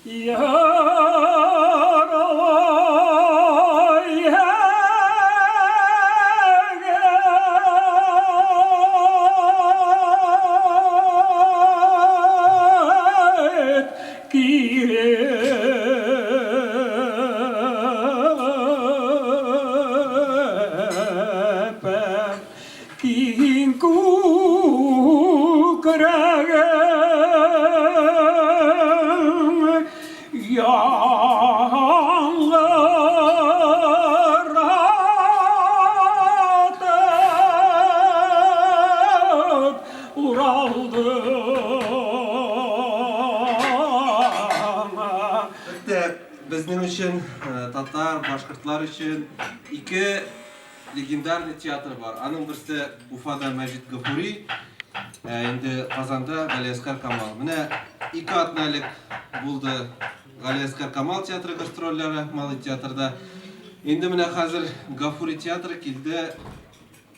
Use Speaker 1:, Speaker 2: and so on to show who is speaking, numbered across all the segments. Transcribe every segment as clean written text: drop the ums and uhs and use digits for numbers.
Speaker 1: Киң күкрәгем яңгыратып Уралды.
Speaker 2: Әлбәттә, безнең өчен, татар, башкортлар өчен ике Легендарный театр бар. Аның берсе Уфада Мәҗит Гафури, ә инде Казанда Галиәсгар Камал. Менә ике атна элек булды Галиәсгар Камал театры гастрольләре Малый театрда. Инде менә хәзер Гафури театры килде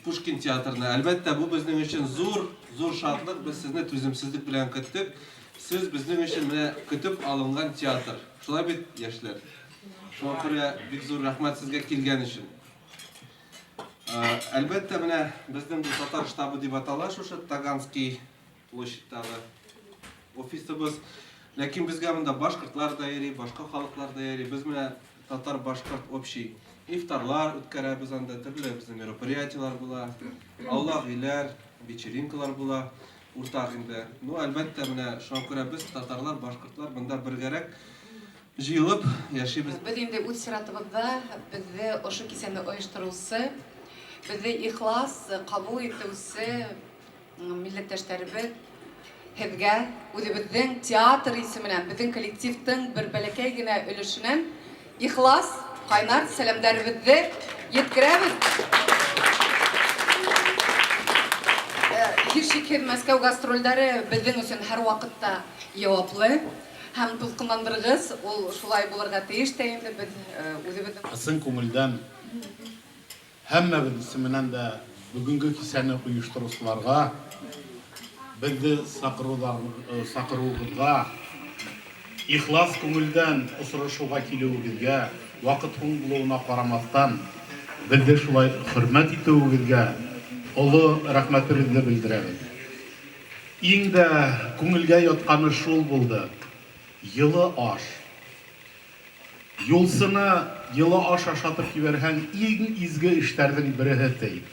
Speaker 2: Пушкин театрына. Әлбәттә, бу безнең өчен зур, зур шатлык. Без сезне түземсезлек белән көттек. Сез безнең өчен менә көтеп алынган театр. Шулай бит, яшьләр? Шуңа күрә бик зур рәхмәт сезгә килгән өчен. Әлбәттә, менә безнең бу татар штабы дип атала шушы Таганский площадьтагы офисыбыз. Ләкин безгә монда башкортлар да йөри, башка халыклар да йөри. Без менә татар-башкорт общий ифтарлар үткәрәбез анда, төрле безнең мероприятиеләр була, аулак өйләр, вечеринкалар була уртак инде. Ну, әлбәттә, менә шуңа күрә без татарлар, башкортлар монда бергәрәк Җыелып яшибез.
Speaker 3: Без инде үз чиратыбызда безне ошо кичәне оештыручы, безне ихлас кабул итүче милләттәшләребез һеҙгә үҙебеҙҙең театр исеменән, беҙҙең коллективтың бер бәләкәй генә өлөшенән ихлас ҡайнар сәләмдәребеҙҙе еткерәбеҙ. Һис шикһеҙ, Мәскәү гастролдәре беҙҙең өсөн һәр ваҡытта яуаплы. Һәм дулкынландыргыч, ул шулай булырга тиеш тә инде, без үзебезнең.
Speaker 4: Ысын күңелдән һәммәбез исеменнән дә бүгенге кичәне оештыручыларга, безне чакыруыгызга, ихлас күңелдән очрашуга килүегезгә, вакыт һуң булуына карамастан, безне шулай хөрмәт итүегезгә олы рәхмәтебезне белдерәбез. Иң дә күңелгә ятканы шул булды, елы аш. Юлчыны елы аш ашатып җибәрһәң, иң изге эшләрнең береһе, ди.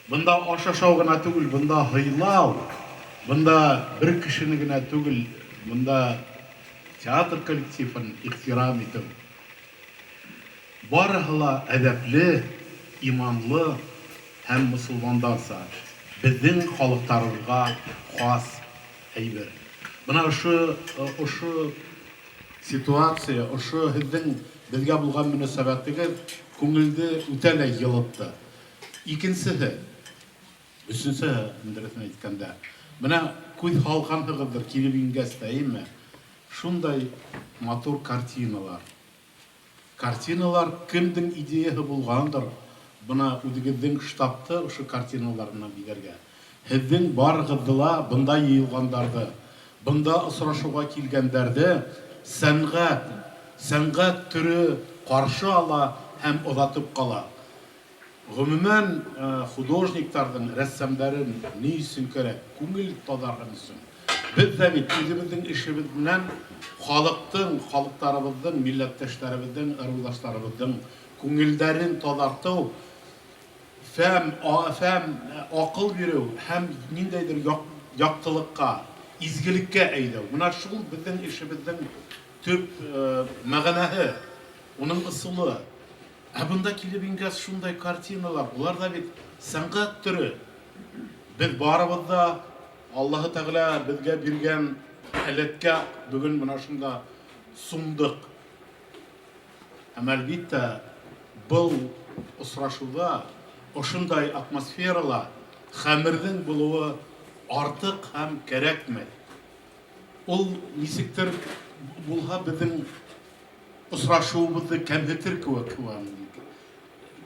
Speaker 4: Монда аш ашау гына түгел, монда һыйлау, монда бер кешене генә түгел, монда театр коллективын ихтирам итү. Барыһы ла әдәпле, иманлы һәм мосылмандарса, безнең халыктарыбызга хас әйбер. Менә ошо, ошо ситуация, ошо һезнең безгә булган мөнәсәбәтегез күңелде үтә лә елытты. Икенчеһе, өченчеһе, дөресен әйткәндә, менә күз һалганһыгыздыр килеп ингәч тә, әйеме? Шундай матур картиналар. Картиналар кемдең идеяһы булгандыр, бына үҙегеҙҙең штабты ошо картиналар менән биҙәргә. Һеҙҙең барығыҙҙы ла бында йыйылғандарҙы, бында осрашыуға килгәндәрҙе сәнғәт, сәнғәт төрө ҡаршы ала һәм оҙатып ҡала. Гомумән, художниктарҙың рәссамдарын ни өсөн кәрәк? Күңел таҙарһын өсөн. Беҙ ҙә бит үҙебеҙҙең эшебеҙ менән халыҡтың, халыҡтарыбыҙҙың, милләттәштәребеҙҙең, ырыуҙаштарыбыҙҙың күңелдәрен таҙартыу, фәм, фәм, акыл биреү һәм ниндәйҙер яҡтылыҡҡа, изгелеккә әйҙәү. Менә шул беҙҙең эшебеҙҙең төп мәғәнәһе, уның ысулы. Ә бында килеп ингәс шундай картиналар, болар да бит сәнгать төре. Без барыбыз да Аллаһы Тәгалә безгә биргән халәткә бүген менә шунда сумдык. Һәм әлбиттә, был очрашуда ошындай атмосферала хәмернең булуы артык һәм кәрәкми. Ул ничектер булһа безнең Очрашуыбызны кәмһетер кеүек,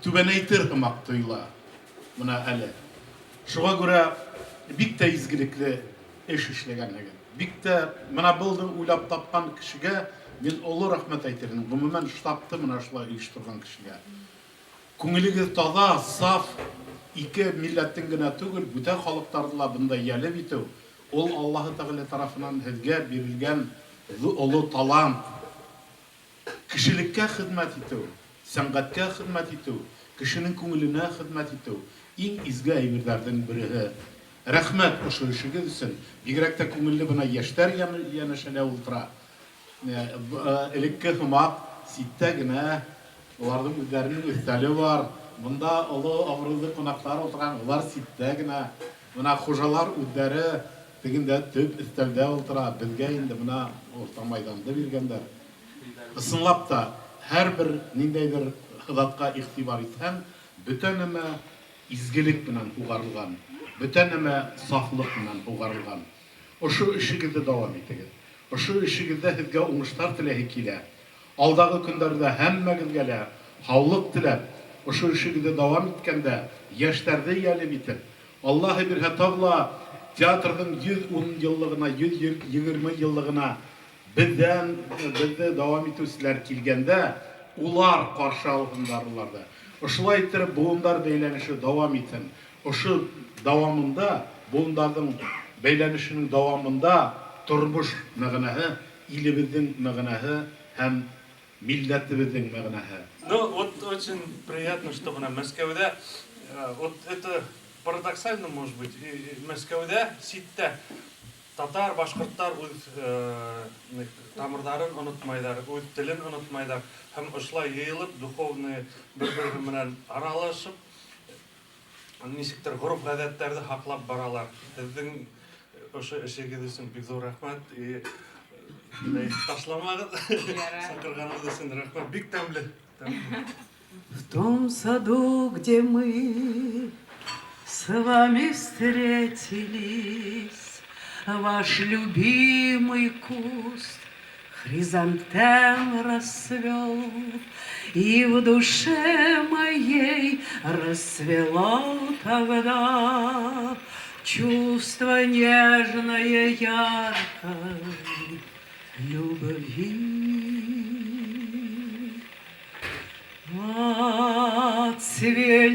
Speaker 4: түбәнәйтер һымак тоела менә әле. Шуңа күрә бик тә изгелекле эш эшләгәнлеген, бик тә менә былны уйлап тапкан кешегә Мин олы рәхмәт әйтер идем, гомумән, штабты менә шулай оештырган кешегә. Күңелегез таза, саф, ике милләтнең генә түгел, бүтән халыктарны ла бында ялеп итү, ул Аллаһы Тәгалә тарафыннан һезгә бирелгән олы талант. Кешелеккә хезмәт итү, сәнгатькә хезмәт итү, кешенең күңеленә хезмәт итү, иң изге әйберләрнең береһе. Рәхмәт ошо эшегез өчен, бигрәк тә күңелле бына яшьтәр янәшәдә ултыра. Элекке һымак ситтә генә, аларның үзләренең өстәле бар, монда олы абруйлы кунаклар утырган, алар ситтә генә. Менә хужалар үзләре тегендә төп өстәлдә утыра, безгә инде менә урта майданды биргәннәр. Ысынлап та, һәрбер ниндәйдер затка игътибар итсәң, бөтә нәмә изгелек белән һугарылган, бөтә нәмә сафлык белән һугарылган. Ошо эшегезне дәвам итегез. Ошо эшегездә һезгә уңышлар теләһе килә. Алдагы көннәрдә һәммәгезгә лә һаулык теләп, ошо эшегезне дәвам иткәндә, яшьләрне ялеп итеп, Аллаһы бирһә тагы ла театрның 110 еллыгына, 120 еллыгына бездән, безне дәвам итүчеләр килгәндә, улар каршы алһыннар уларны. Ошолай иттереп буыннар бәйләнеше дәвам итсен. Ошо дәвамында, буыннарның бәйләнешенең дәвамында тормыш мәгънәһе, илебезнең мәгънәһе һәм милләтебезнең мәгънәһе.
Speaker 5: Ну, вот очень приятно, что менә Мәскәүдә, вот это парадоксально, может быть, Мәскәүдә, ситтә татар, башкортлар үз тамырларын онытмайлар, үз телен онытмайлар һәм ошолай йыелып, духовный бер-бере белән аралашып, ничектер гореф-гадәтләрне һаклап баралар. Сезнең ошо эшегез өчен бик зур рәхмәт. И ташламагыз. Чакырганыгыз өчен рәхмәт. Бик тәмле.
Speaker 6: В том саду, где мы с вами встретились, Ваш любимый куст хризантем расцвел, И в душе моей расцвело тогда Чувство нежное, яркой любви.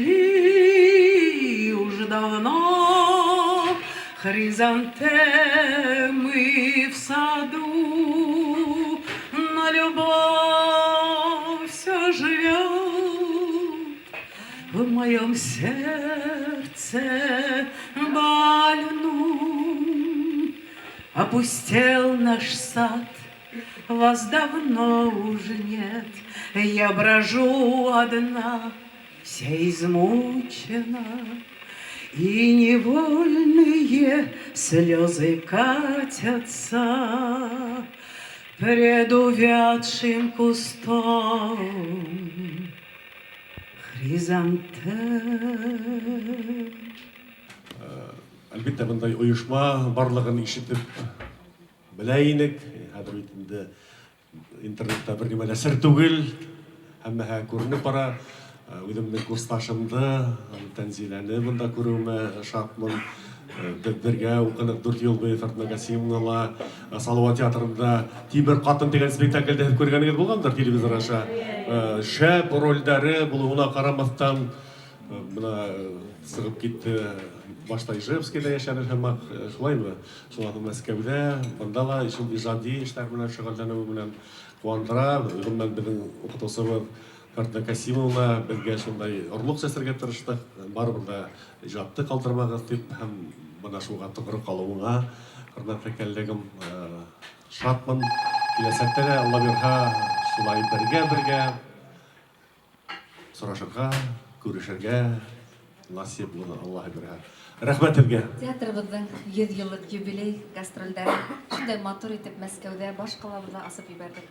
Speaker 6: Отцвели уж давно хризантемы в саду, но любовь все живет в моем сердце больном. Опустел наш сад, вас давно уж нет, я брожу одна, вся измучена, и невольные слезы катятся пред увядшим кустом хризантем.
Speaker 7: Әлбәттә, мондай оешма барлыгын ишетеп белә инек. Хәзер бит инде интернетта бер нимә дә сер түгел. Һәммәһе күренеп бара. Үземнең курсташымды, Тәнзиләне монда күрүемә шатмын. Без бергә укыдык 4 ел буе Фәрдүнә Гасимовнала Салават театрында Тимер катын дигән спектакльдә һез күргәнегез булгандыр телевизор аша. Шәп рольдәре булуына карамастан, менә чыгып китте. Башта Ижевскийда яшәде һәм шулаймы? Шулай ук Мәскәүдә, монда да шул иҗади эшләр белән шөгыльләнүе белән куандыра. Гомумән, безнең укытучыбыз Фәрдә Касимовна безгә шундай орлык чәчәргә тырышты. Барыбер дә иҗатты калдырмагыз дип һәм менә шуңа тугры калуыңа, хөрмәтле коллегам, шатмын. Киләчәктә дә, Алла бирһә, шулай бергә-бергә сорашырга, күрешергә насыйп булыр, Аллаһы бирһә. Рәхмәт һезгә.
Speaker 8: Театрыбызның 100 еллык юбилей гастрольдәрен шундай матур итеп Мәскәүдә, баш калабызда асып җибәрдек.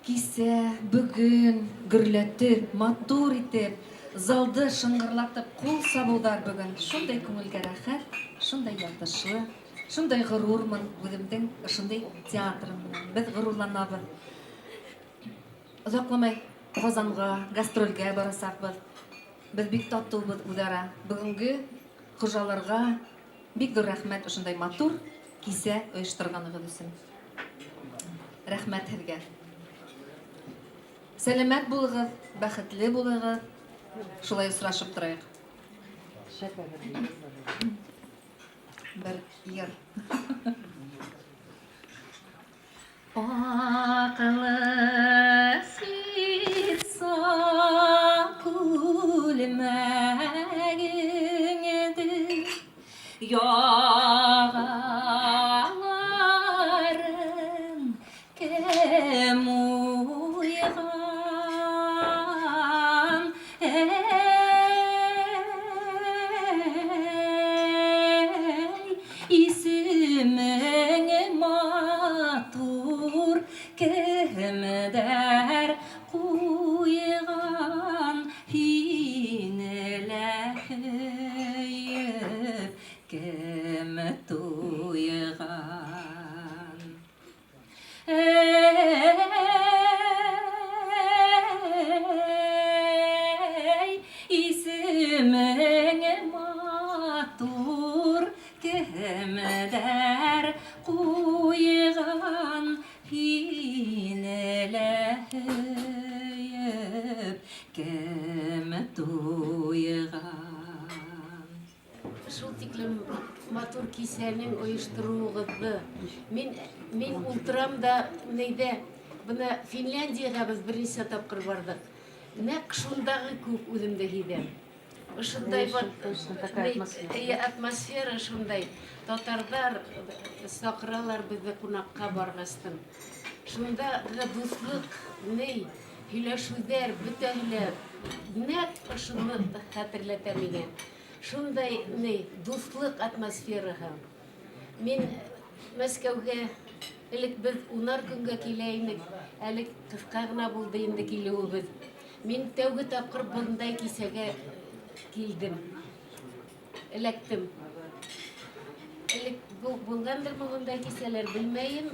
Speaker 8: Кисә, бүген гөрләтеп, матур итеп, залды шыңгырлатып кул сабудар бүген шундай күңелгә рәхәт, шундай ятышлы, шундай горурмын үземнең шундый театрым белән. Без горурланабыз. Озакламый Казанга гастрольгә барасакбыз. Без бик татубыз үзара. Бүгенге хуҗаларга бик зур рәхмәт ошындай матур кисә оештырганыгыз өчен. Рәхмәт һеҙгә. Сәләмәт булығыҙ, бәхетле булығыҙ. Шулай осрашып торайыҡ. Бер йыр. Аҡлы ситса күлмәгеңде яғаларын кем уйған? Эй, исемең матур, кемдәр куйган, һине лә һөеп, кем туйган? Эй, исемең матур, кемдәр куйган, һине лә һөеп, кем туйган?
Speaker 9: Шул тиклем матур кисәнең оештыруыгызны. Мин мин утырам да нейдә, бына Финляндиягә без берничә тапкыр бардык. Нәкъ шундагы күк үземдә һиҙәм. Ошондай вот атмосфера шундай. Татарҙар саҡыралар беҙҙе ҡунаҡҡа барғастын. Шундагы дуҫлыҡ, ней, һөйләшеүҙәр бөтәһе лә нәкъ ошоно хәтерләтә миңә. Шундай ни дуҫлыҡ атмосфераһы. Мин Мәскәүгә элек беҙ унар көнгә килә инек, әле ҡыҫҡа ғына булды инде килеүебеҙ. Мин тәүге тапҡыр бындай кисәгә килдем. Эләктем. Элек булғандырмы бындай кисәләр, белмәйем.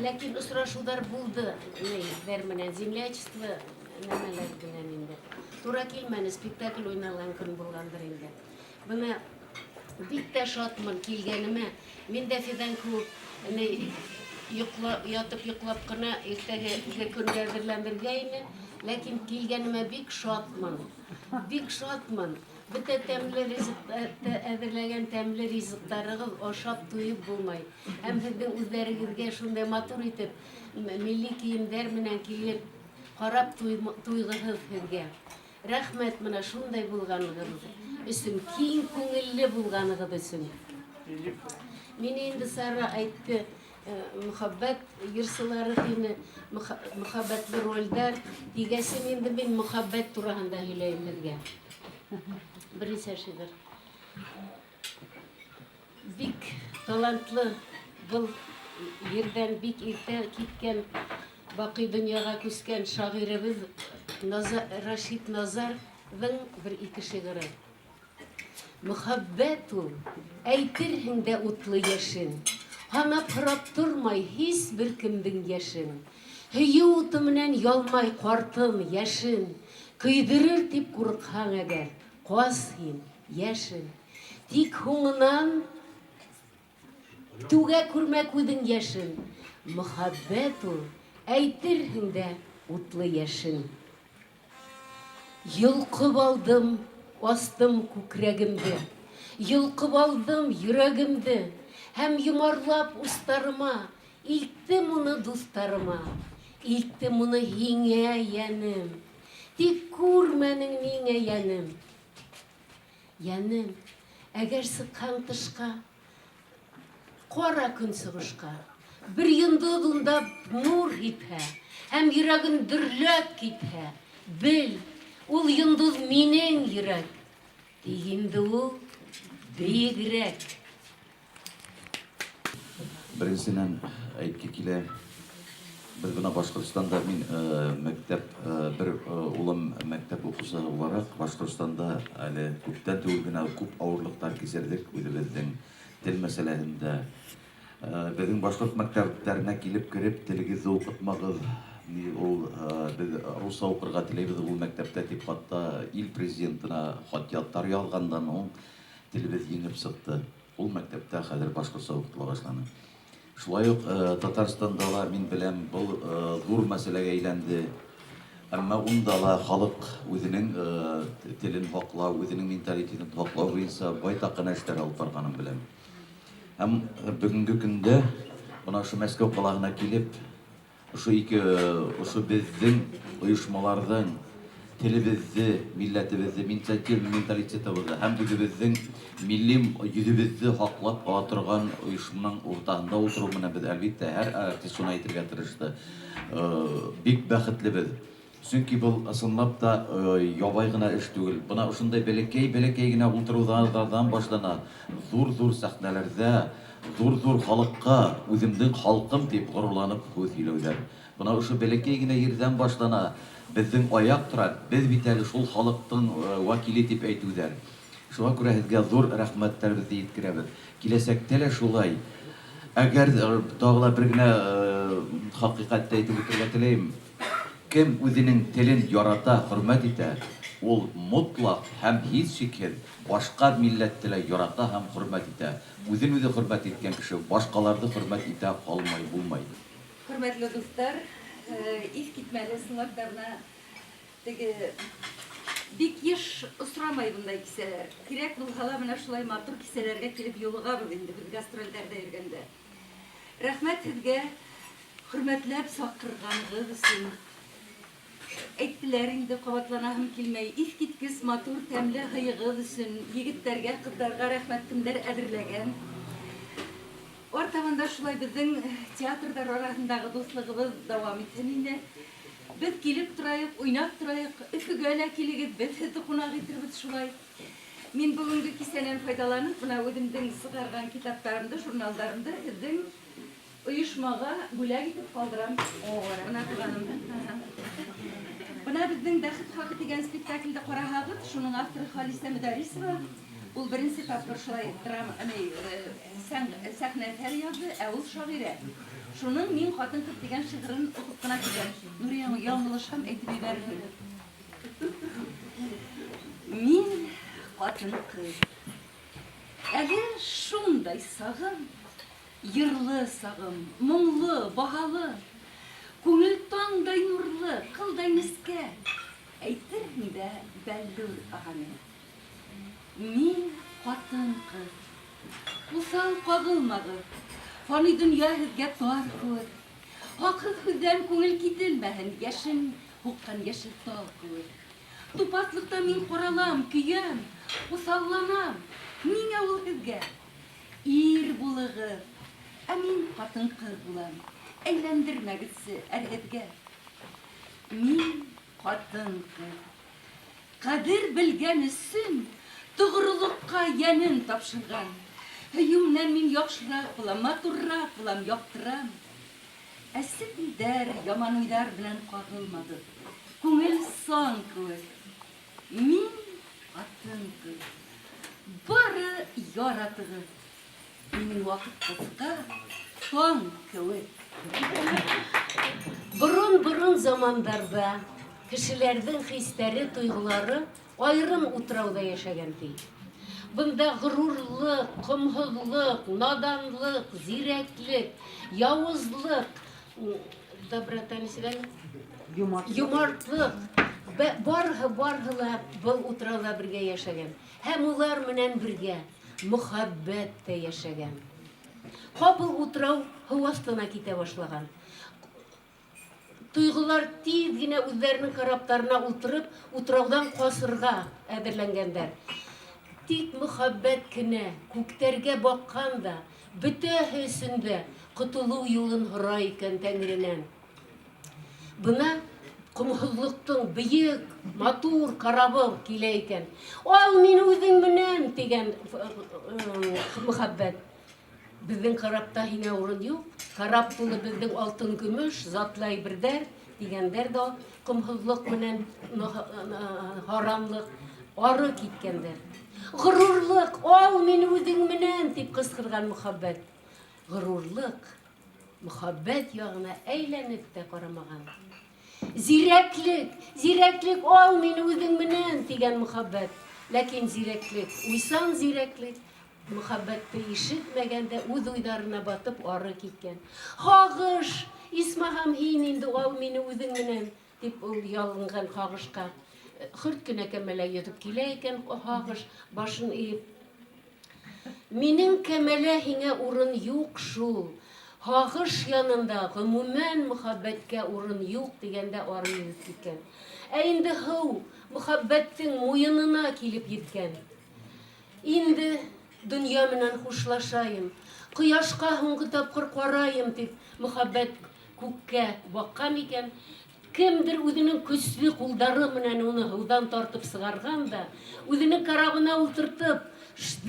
Speaker 9: Ләкин осрашыуҙар булды. Нейҙәр менән, землячество нәмәләр белән инде. Тура килмәне, спектакль уйналған көн булғандыр инде. Бына бик тә шатмын килгәнемә. Мин дә Фидан кеүек ни йокла, ятып йоклап кына иртәге көнгә әзерләнергә ине. Ләкин килгәнемә бик шатмын. Бик шатмын. Бөтә тәмле ризык әзерләгән тәмле ризыктарыгыз ашап туеп булмай. Һәм һеҙҙең үҙҙәрегеҙгә шундай матур итеп милли кейемдәр менән килеп карап туйғыһыҙ һеҙгә. Рәхмәт менә шундай булғанығыҙ өсөн, киң күңелле булғанығыҙ өсөн. Мине инде Сара әйтте, мөхәббәт йырсылары тине, мөхәббәтле рольдәр дигәсен инде мин мөхәббәт тураһында һөйләйем һеҙгә. Бернисә шиғыр. Бик талантлы был ерҙән бик иртә киткән, баҡый донъяға күскән шағирыбыҙ Рашид Назарҙың бер ике шиғыры. Мөхәббәт ул, әйтерһең дә утлы йәшен, һанап һорап тормай һис бер кемдең йәшен. Һөйөү уты менән ялмай ҡартын, йәшен, көйҙөрөр тип ҡурҡһаң әгәр, ҡас һин, йәшен. Тик һуңынан түгә күрмә күҙең йәшен. Мөхәббәт ул, әйтерһең дә утлы йәшен. Йолҡоп алдым, астым күкрәгемде. Йолҡоп алдым йөрәгемде һәм йомарлап устарыма илттем уны дуҫтарыма. Илттем уны һиңә, йәнем. Тик күрмәнең ниңә, йәнем. Йәнем, әгәр сыҡһаң тышҡа, ҡара көнсығышҡа, бер йондоҙ унда нур һипһә һәм йөрәгең дөрләп китһә, бел, ул йондоҙ минең йөрәк. Тик инде ул бейегерәк.
Speaker 10: Беренсеннән әйтке килә, без бына Башкортстанда мин мәктәп бер улым мәктәп укучысы буларак Башкортстанда әле күптән түгел генә күп авырлыклар кичердек үзебезнең тел мәсьәләһендә. Безнең башкорт мәктәпләренә килеп кереп, телегезне укытмагыз, ни ул без русча укырга теләйбез ул мәктәптә дип хатта ил президентына хат-ятлар язганнан һуң телебез җиңеп чыкты. Ул мәктәптә хәзер башкортча укытыла башланы. Шулай ук Татарстанда ла, мин беләм, был зур мәсьәләгә әйләнде. Әмма унда ла халык үзенең телен һаклау, үзенең менталитетын һаклау буенча байтак кына эшләр алып барганын беләм. Һәм бүгенге көндә менә ошо Мәскәү калаһына килеп, Ошо ике, ошо безнең оешмаларның телебезне, милләтебезне, менталитетыбызны һәм үзебезнең милли йөзебезне һаклап ала торган оешманың уртасында утыру менә без, әлбиттә, һәр артист шуны әйтергә тырышты. Бик бәхетлебез. Чөнки был ысынлап та ябай гына эш түгел. Бына ошондай бәләкәй-бәләкәй генә утырулардан башлана. Зур-зур сәхнәләрдә, зур-зур халыкка үземнең халкым дип горурланып һүз һөйләүләр. Бына ошо бәләкәй генә ердән башлана. Безнең аяк тора, без бит әле шул халыктың вәкиле дип әйтүләр. Шуңа күрә һезгә зур рәхмәтләребезне йиткерәбез. Киләчәктә лә шулай. Әгәр тагы ла бер генә хакыйкатьне әйтеп үтергә теләйм. Кем үзенең телен ярата, хөрмәт итә, ул мотлак һәм һичшикһез башка милләтте лә ярата һәм хөрмәт итә. Үзен үзе хөрмәт иткән кеше башкаларны хөрмәт итә алмай булмай.
Speaker 11: Хөрмәтле дуслар, искитмәле чынлап та менә теге бик еш осрамай бундай кисәләр. Кирәк булса ла менә шулай матур кисәләргә килеп юлыгабыз инде без гастрольләрдә йөргәндә. Рәхмәт сезгә хөрмәтләп чакырганыгыз өчен. Әйттеләр инде, кабатланаһым килмәй. Искиткеч матур, тәмле һыегыз өчен егетләргә, кызларга рәхмәт, кемнәр әзерләгән. Артабан да шулай безнең театрлар арасындагы дуслыгыбыз дәвам итсен инде. Без килеп тораек, уйнап тораек, Өфегә лә килегез, без сезне кунак итербез шулай. Мин бүгенге кисәнән файдаланып, менә үземнең чыгарган китапларымды, журналларымды сезнең оешмага бүләк итеп калдырам. Менә туганым. Менә безнең Бәхет хакы дигән спектакльдә караһагыз, шуның авторы Халисә Мөдәррисова. Ул беренче тапкыр шулай драма, әни, сәхнә әсәре язды, ә ул шагыйрә. Шуның Мин хатын-кыз дигән шигырен укып кына китәм. Нурия, яңылышам, әйтеп җибәрермен. Мин хатын-кыз. Әле шундай сагым, Йырлы сагым, моңлы, баһалы. Күңел таңдай нурлы, кылдай нечкә, Әйтерһең дә бәллүр аганы. Мин хатын-кыз. Усал кагылмагыз, Фани дөнья һезгә тар кеүек. Хаксыз һүздән күңел кителмәһен, Яшен Һуккан яшел тал кеүек. Тупаслыкта мин каралам, көям, усалланам. Ниңә ул һезгә? Ир булыгыз, ә мин хатын-кыз булам. Әйләндермәгезче әрһезгә. Мин хатын-кыз. Кадер белгән өчен тугрылыкка йәнен тапшырган. Һөюмнән мин яхшырак булам, матуррак булам, яктырам. Әсе телдәр, яман уйлар белән кагылмагыз. Күңел сан кеүек. Мин хатын-кыз. Бары яратыгыз. Минем вакыт кыска, таң кеүек.
Speaker 9: Борын-борын замандарда кешеләрнең хисләре, тойгылары Аерым утрауда яшәгән ди. Бында горурлык, комһызлык, наданлык, зирәклек, явызлык, доброта ничек әле? Юмартлык, барыһы барыһы ла был утрауда бергә яшәгән. Һәм улар менән бергә мөхәббәт тә яшәгән. Капыл утрау һу астына китә башлаган. Тойгылар тиз генә үзләренең корабларына утырып, утраудан качырга әзерләнгәннәр. Тик мөхәббәт кенә күктәргә баккан да, бөтәһе өчен дә котылу юлын һорай икән Тәңренән. Бына комһызлыктың бөек, матур корабы килә икән. Ал мине үзең менән, дигән мөхәббәт. Безнең корабта һиңә урын юк. Кораб тулы безнең алтын-көмеш, затлы әйбердәр, дигәндәр дә комһызлык менән харамлык ары киткәндәр. Горурлык, ал мине үзең менән, дип кычкырган мөхәббәт. Горурлык, мөхәббәт ягына әйләнеп тә карамаган. Зирәклек, зирәклек, ал мине үзең менән, дигән мөхәббәт. Ләкин зирәклек, уйсан зирәклек. Мөхәббәтте ишетмәгән дә, үз уйларына батып ары киткән. Һагыш! Исмаһам, һин инде ал мине үзең менән! дип ул ялынган Һагышка. Хөрт кенә кәмәлә йөзеп килә икән Һагыш, башын иеп. Минем кәмәлә һиңә урын юк шул. Һагыш янында, гомумән, мөхәббәткә урын юк, дигән дә ары йөзеп киткән. Ә инде һыу, мөхәббәттең муенына килеп йиткән. Инде дөнья менән хушлашаем, кояшка һуңгы тапкыр караем, дип, мөхәббәт күккә баккан икән. Кемдер үзенең көчле кулдары менән уны һудан тартып сыгарган да, үзенең корабына утыртып,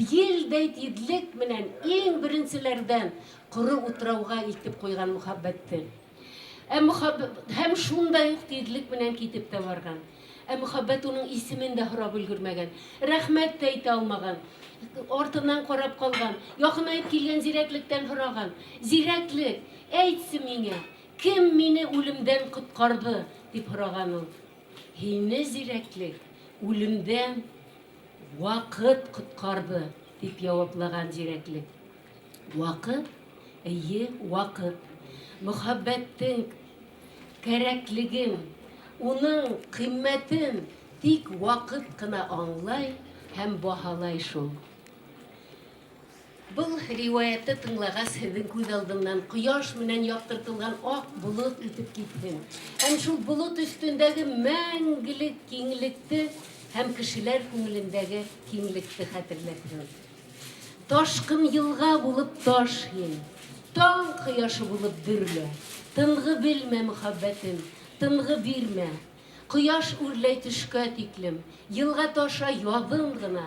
Speaker 9: елдай тизлек менән иң беренчеләрдән коры утрауга илтеп куйган мөхәббәтте. Ә мөхәббәт һәм шундай ук тизлек менән китеп тә барган. Ә мөхәббәт уның исемен дә һорап өлгермәгән, рәхмәт тә әйтә алмаган. Артыннан карап калган, якынаеп килгән зирәклектән һораган, Зирәклек, әйтсе миңа, кем мине үлемдән коткарды? дип һораган ул. Һине, зирәклек, үлемдән вакыт коткарды, дип яваплаган зирәклек. Вакыт, әйе, вакыт. Мөхәббәттең кәрәклеген, уның кыйммәтен тик вакыт кына аңлай һәм баһалай шул. Был риваятьте тыңлагач, һеҙҙең күҙ алдыннан ҡояш менән яҡтыртылған аҡ болот үтеп китһен һәм шул болот өҫтөндәге мәңгелек киңлекте һәм кешеләр күңелендәге киңлекте хәтерләтһен. Ташкын елга булып таш һин, Таң кояшы булып дөрлә. Тынгы белмә, мөхәббәтем, Тынгы бирмә. Кояш үрләй төшкә тиклем, Елга таша язын гына.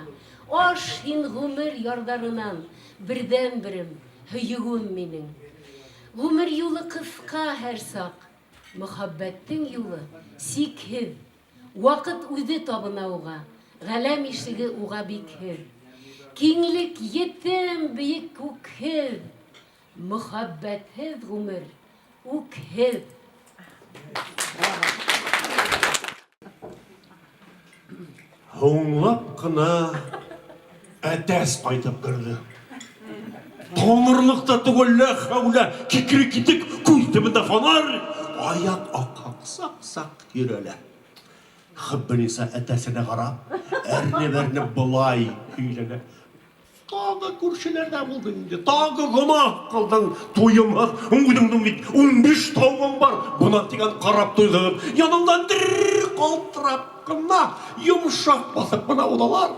Speaker 9: Аш һин гомер ярдарынан, Бердәнберем, һөюем минең. Гомер юлы кыска һәрчак, Мөхәббәттең юлы сикһез. Вакыт үзе табына уга, Галәм ишеге уга бикһез. Киңлек етем бөек күкһез, Мөхәббәтһез гомер үкһез.
Speaker 7: Һуңлап кына әтәс кайтып керде. Танырлык та түгел, лә хәүлә, кикри китек, күз төбендә фонарь, аяк аксак-сак йөрәлә. Хөббениса әтәсенә карап, әрнеп-әрнеп болай көйләнә. Тагы күршеләрдә булдың инде, тагы гөнаһ кылдың, туемас, үзеңнең бит 15 тавыгың бар, бына дигән карап туйдың, яныңдан дер калтырап кына, йомшак басып кына удалар.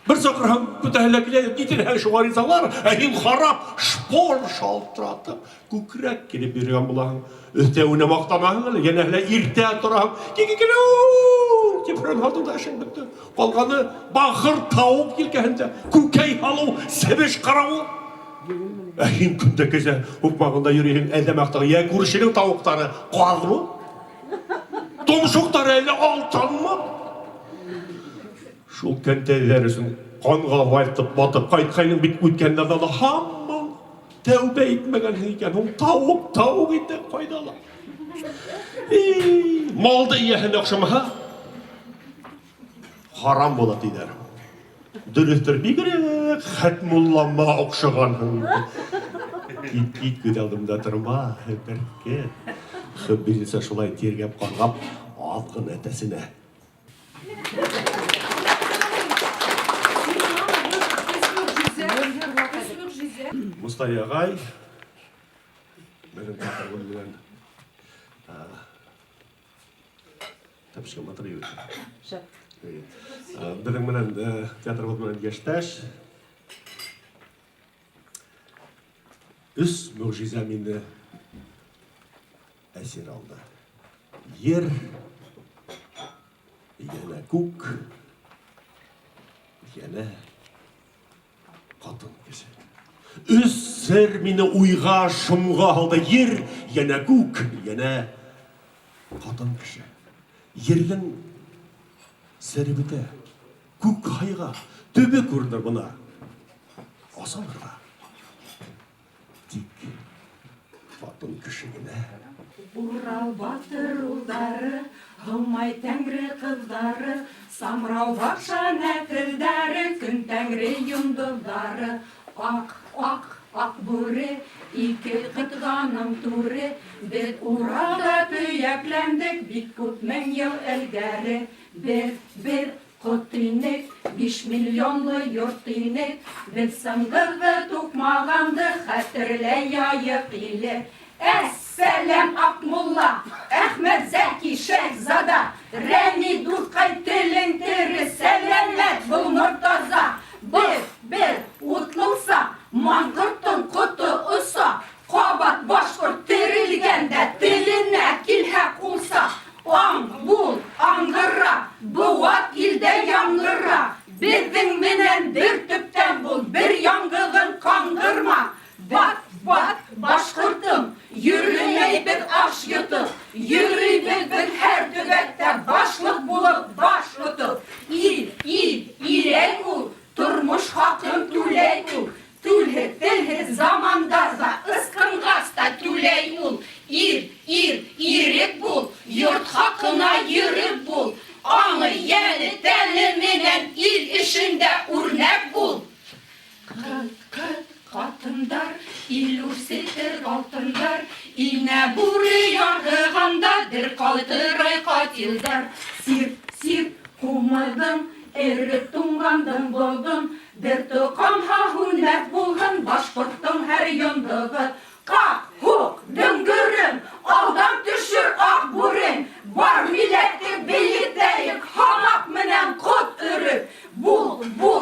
Speaker 7: Бер чакырһаң, бөтәһе лә килә, ни теләһәң шуңа ризалар, ә һин харап, шпор шалтыратып, күкрәк килеп йөргән булаһың. Өстәвенә мактанаһың әле, янә әле иртә тораһың. Кикикилү! Дип һөрән да эшең бетте. Калганы бахыр тавык җилкәһендә, күкәй һалу, себеш каравы. Ә һин көндә кәҗә укмагында йөрисең, адәм актыгы, я күршенең тавыклары казмы? Томшыктары әллә алтынмы? Шул кәнтәйләр өчен канга вайтып батып кайткайның бит үткәннәрдә дә һаман тәүбә итмәгәнсең икән. Ул тавык, тавык инде кайда ла? И, мал да ияһенә охшамаһа, харам була диләр. Дөрестер, бигрәк Хәтмуллама охшагансың. Кит, кит, күз алдымда торма, беркет. Хөббиниса шулай тиргәп каргап, азгын әтәсенә. Мостай агай, безнең театр белән тәпшкә матур егет. Шәп. Безнең белән театрыбыз белән яшьтәш. Өс могҗиза мине әсир алды. Ер, янә күк, янә катын кеше. Өс сер мине уйга, шомга алды. Ер, янә күк, янә катын кеше. Ернең сере бетә. Күк хайга, төбе күренер бына. Асалырга. Тик хатын кеше генә.
Speaker 6: Урал батыр улдары, Һомай Тәңре кызлары, Самрау патша нәселдәре, Көн Тәңре йондызлары. Ак, ак, ак бүре, Ике кытганың түре, Без Уралда төякләндек Бик күп мең ел элгәре. Без, без кот инек, Биш миллионлы йорт инек, Без сыңгызды тукмаганды Хәтерләй Яек иле. Әссәлам, Акмулла, Әхмәтзәки, Шәһзада, Рәми дускай, телең тере, Сәламәт бул, Мортаза. Без, без утлылса, Маңгыртың коты оса, Кабат башкорт терелгәндә, Теленә килһә кулса, Аң бул, аңгыра, Быуат илдә яңгыра. Безнең менән бер төптән бул, Бер яңгызың каңгырма. Бат, бат, башкортым, Йөремәйбез аш йотып, Йөрибез без һәр төбәктә Башлык булып баш тотып. Ил, ил, иләй ул, Тормыш хакын түләй ул. Түлһе, телһез заманда да, Ыскынгач та түләй ул. Ир, ир, ирек бул, Йорт хакына йөрек бул. Аңы, йәне, тәне менән Ил эшендә үрнәк бул. Кыт, кыт, катындар, ил үрсетер алтындар, Инә бүре яргыганда дер калтырай катилдар. Сир, сир, кумыдың, эреп туңгандың болдың, Бер токамһа һүнмәк булһын башкорттың һәр йондызы. Как, һук, дөңгерем, алдан төшер ак бүрең, Бар милләтне биетәек, һамак менән кот өреп. Бул, бул.